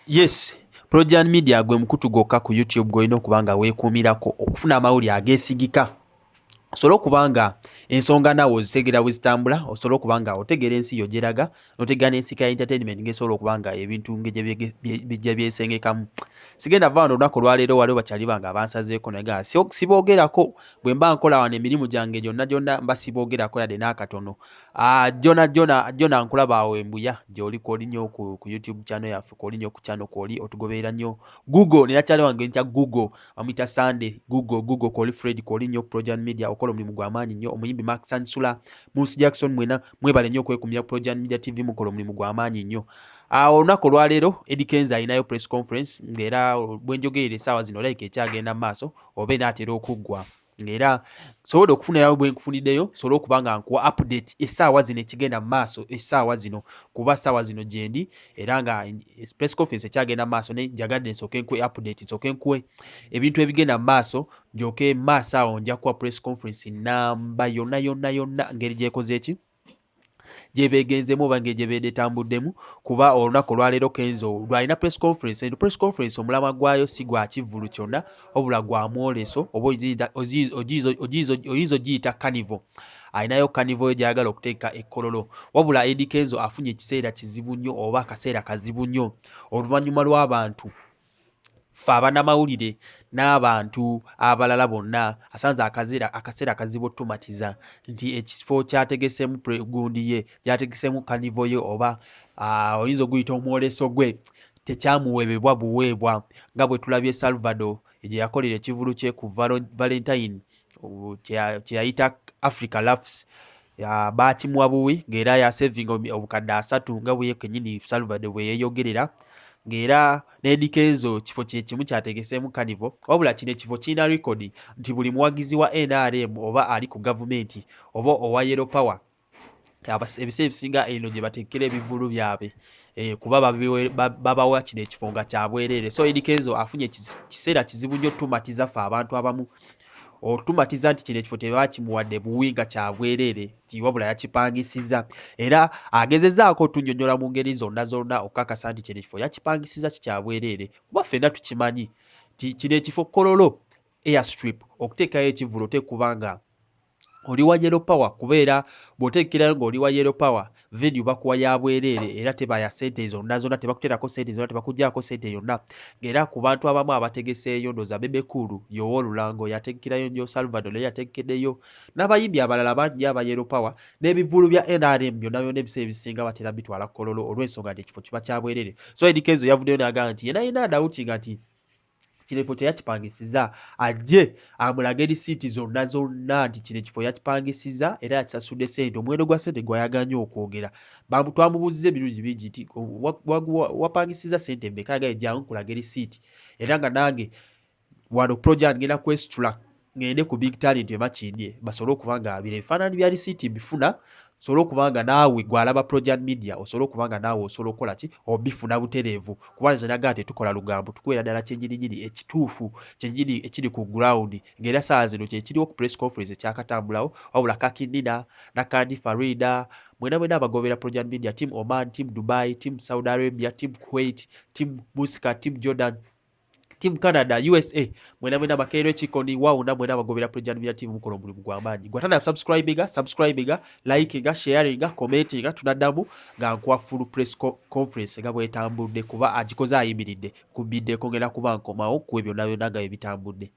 Yes, Projan Media gwe mukutu gwokka ku YouTube gw'olina okuba nga weekuumirako okufuna amawulire ageesigika, osobole okuba nga ensonga naawe ozitegeera bwe zitambula, osobole okuba nga otegeera ensi yo gyeraga, n'otegeera n'ensika ya entertainment ng'esobola okuba nga ebintu ng'egye bijja byesengekamu. Sigenda va wano olunaku olwaleero, waliwo bakyali bange abansazeeko, naye nga siboogerako. Bwe mba nkola wano emirimu gyange gyonna gyonna, mba siboogerako yadde n'akatono. Jona jona jona, nkulaba awo embuya gy'oli, kwoli nnyo ku YouTube channel yaffe, kwoli nnyo ku channel, kwoli otugoberera nnyo. Google nina kyali wange nkya Google, bamuyita Sunday Google. Google kwoli, Fred kwoli nnyo ku Projan Media, okola omulimu gw'amaanyi nnyo. Omuyimbi Mark Sansula, Musi Jackson, mwena mwebale nnyo okwekumya Projan Media TV, mukola omulimu gw'amaanyi nnyo. Olunaku olwaleero Eddy Kenzo alinayo press conference, ng'era bwenjogerera essaawa zino like ekyagenda mu maaso oba enaatera okuggwa, ng'era sobodde okufunirayo bwe nkufuniddeyo, sobole okuba nga nkuwa update essaawa zino ekigenda mu maaso essaawa zino, kuba ssaawa zino gyendi era nga press conference ekyagenda mu maaso, naye njagadde nsooke nkuwe update, nsooke nkuwe ebintu ebigenda mu maaso, njooke maaso awo nja kuwa press conference namba yonna yonna yonna, ngeri gyekoze eki gyebeegenzemu oba ngeri gyebeedde etambuddemu. Kuba olunaku olwaleero Kenzo lwalina press conference. Eno press conference omulamwa gwayo si gwa kivvulu kyonna, wabula gwa mwoleso, oba oyinza ogiyita carnival. Alinayo carnival yo gy'ayagala okuteeka e Kololo. Wabula Eddy Kenzo afunye ekiseera kizibu nnyo, oba akaseera kazibu nnyo, oluvannyuma lw'abantu ffe abannamawulire n'abantu abalala bonna asanze akaseera kazibu otumatiza nti ekifo kyategesemu gundi ye, gyategesemu carnival ye, oba oyinza oguyita omwoleso gwe, tekyamuweebebwa buweebwa, nga bwe tulabye Salvador gye yakolera ekivulu kye ku Valentine kye yayita Africa Laughs, baakimuwa buwi, ng'era yasevinga 300,000, nga bwe kennyini Salvador bwe yeeyogerera. Ng'era ne Eddy Kenzo kifo kye kimu kyategeseemu carnival. Wabula kino ekifo kirina record nti buli muwagizi wa NRM oba ali ku gavumenti oba owa Yellow Power, ebiseera ebisinga eno gye bateekera ebivvulu byabwe, kuba babawa kino ekifo nga kya bwereere. So Eddy Kenzo afunye kiseera kizibu nnyo tumatiza ffe abantu abamu, otumatiza nti kino ekifo tebakimuwadde buwi nga kya bwereere, nti wabula yakipangisiza. Era agezezzaako otunnyonnyola mu ngeri zonna zonna okukakasa nti kino ekifo yakipangisiza, kikya bwereere, kuba ffenna tukimanyi nti kino ekifo Kololo Airstrip, okuteekayo ekivvulu oteekuba nga oli wa Yellow Power, kubeera bw'oteekerayo ng'oli wa Yellow Power, venue bakuwa ya bwereere, era teba ya ssente zonna zonna, tebakuteerako ssente zonna, tebakugyako ssente yonna. Ng'era ku bantu abamu abategeseeyo, ndowooza Bebe Cool y'owa olulango yategekerayo nnyo, Salvador naye yategekeddeyo, n'abayimbi abalala bangi nnyo aba Yellow Power n'ebivvulu bya NRM byonna byonna ebiseera ebisinga batera bitwala Kololo, olw'ensonga nti ekifo kiba kya bwereere. So Eddy Kenzo yavuddeyo n'agamba nti yena yena adawutinga nti kino ekifo teyakipangisiza, ajje amulage risiiti zonna zonna nti kino ekifo yakipangisiza era yakisasudde ssente, omuwendo gwa ssente gwayaganye okwogera. Twamubuuziza emirundi mingi nti wapangisiza ssente mmeka? Yagaye jangu nkulage risiiti, era nga nange wano Projan ngenda kwesitula ngende ku Big Talent e Makindye, basobole okuba nga bino ebifaananyi bya risiiti mbifuna, osobole okuba nga naawe gw'alaba Projan Media osobole okuba nga naawe osobola okukola ki, obifuna butereevu. Kuba nze nagaa tetukola lugambo, tukuweera ddala kyennyininyini ekituufu kyennyini ekiri ku ground, ng'era saawa zino kyekiriwo ku press conference ekyakatambulawo. Wabula Kakinina, Nakandi Farida, mwena mwena abagobera Projan Media, team Oman, team Dubai, team Saudi Arabia, team Kuwait, team Muscat, team Jordan, team Canada, USA, mwena mwena, Makerere Kikoni wawuna, mwena abagobera Projan Media TV, mukola omulimu gw'amaanyi. Gwatana subscribinga, subscribinga, likinga, sharinga, commentinga. Tunaddamu nga nkuwa full press conference nga bwetambudde, kuba agikoze ayimiridde kubiddeko, ngenda kuba nkomawo kuwa byonna byonna nga bwe bitambudde.